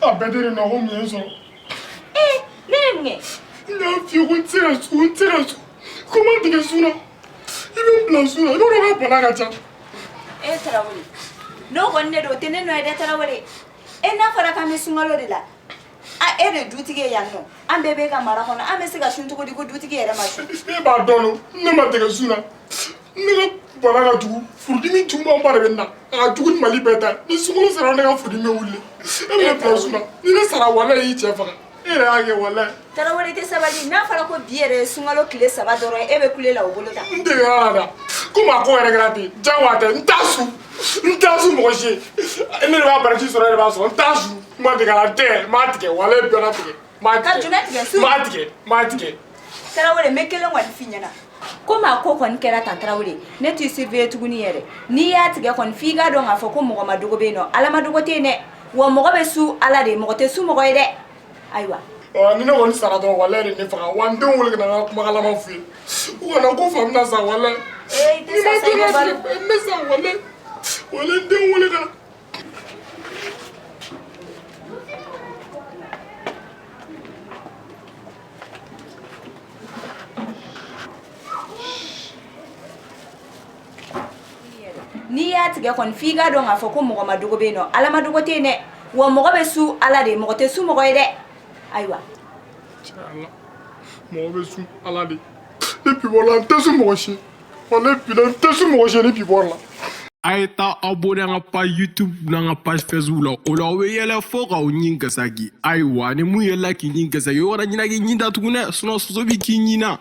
A bɛɛ tɛ nin nɔ ko mun ye n sɔrɔ. Ee, ne ye mun kɛ? N y'a f'i ye ko n tɛ se ka sun, n tɛ se ka sun. Ko n ma dege sun na. I bɛ n bila sun na, i b'a dɔn k'a bana ka ca. E Tarawele, n'o kɔni de don, o tɛ ne nɔ ye dɛ Tarawele. E n'a fɔra k'an bɛ sunkalo de la, a e de ye dutigi ye yan nɔ, an bɛɛ b'e ka mara kɔnɔ, an bɛ se ka sun cogo di ko dutigi yɛrɛ ma sun? E b'a dɔn no, ne ma dege sun na. Ne ka bana ka jugu, furudimi jugumanba de bɛ n na. A ka jugu ni Mali bɛɛ ta ye. Ni sunkalo sera, ne ka furudimi bɛ wuli. E bɛ ne bila sun na. Ni ne sara, walayi, i y'i cɛ faga. E yɛrɛ y'a kɛ, walayi. Tarawele, tɛ sabali, n'a fɔra ko bi yɛrɛ ye sunkalo tile 3 dɔrɔn ye, e bɛ kule la o bolo ta. N degera la da. Komi a ko yɛrɛ kɛra ten, jagoya tɛ, n t'a sun. N t'a sun mɔgɔ si ye. Ne de b'a baraji sɔrɔ, e de b'a sɔrɔ. N t'a sun. N ma dege a la, n tɛ, n m'a tigɛ, walayi, bɛɛ ka tigɛ. N m'a tigɛ. Ka jumɛn tigɛ sun? N m'a tigɛ, n m'a tigɛ. Tarawele, n bɛ kelen kɔni f'i ɲɛna. Komi a ko kɔni kɛra tan Tarawele, ne t'i surveiller tuguni yɛrɛ. N'i y'a tigɛ kɔni, f'i k'a dɔn k'a fɔ ko mɔgɔ ma dogo bɛ yen nɔ, Ala ma dogo tɛ yen dɛ. Wa mɔgɔ bɛ su Ala de ye, mɔgɔ tɛ su mɔgɔ ye dɛ. Ayiwa. Ɔ, ni ne kɔni sara dɔrɔn, walayi, de ne faga. Wa n denw wele ka na n ka kumakan laban f'u ye. U kana ko faamu na sa, walayi. Ee, i tɛ sa sa, i bɛ balo. N bɛ sa, walayi. Walayi, n denw wele ka na. N'i y'a tigɛ kɔni, f'i k'a dɔn k'a fɔ ko mɔgɔ ma dogo bɛ yen nɔ, Ala ma dogo tɛ yen dɛ. Wa mɔgɔ bɛ su Ala de ye, mɔgɔ tɛ su mɔgɔ ye dɛ. Ayiwa. Mɔgɔ bɛ su Ala de. Ni bi bɔra la, n tɛ su mɔgɔ si. Walayi, bi la, n tɛ su mɔgɔ si ni bi bɔra la. A ye taa abonné an ka page YouTube n'an ka page Facebook la, o la aw bɛ yɛlɛ fo k'aw ɲin gasaki. Ayiwa, ni mun yɛlɛla k'i ɲin gasaki, o kana ɲinɛ k'i ɲin datugu dɛ, sinon soso b'i k'i ɲin na.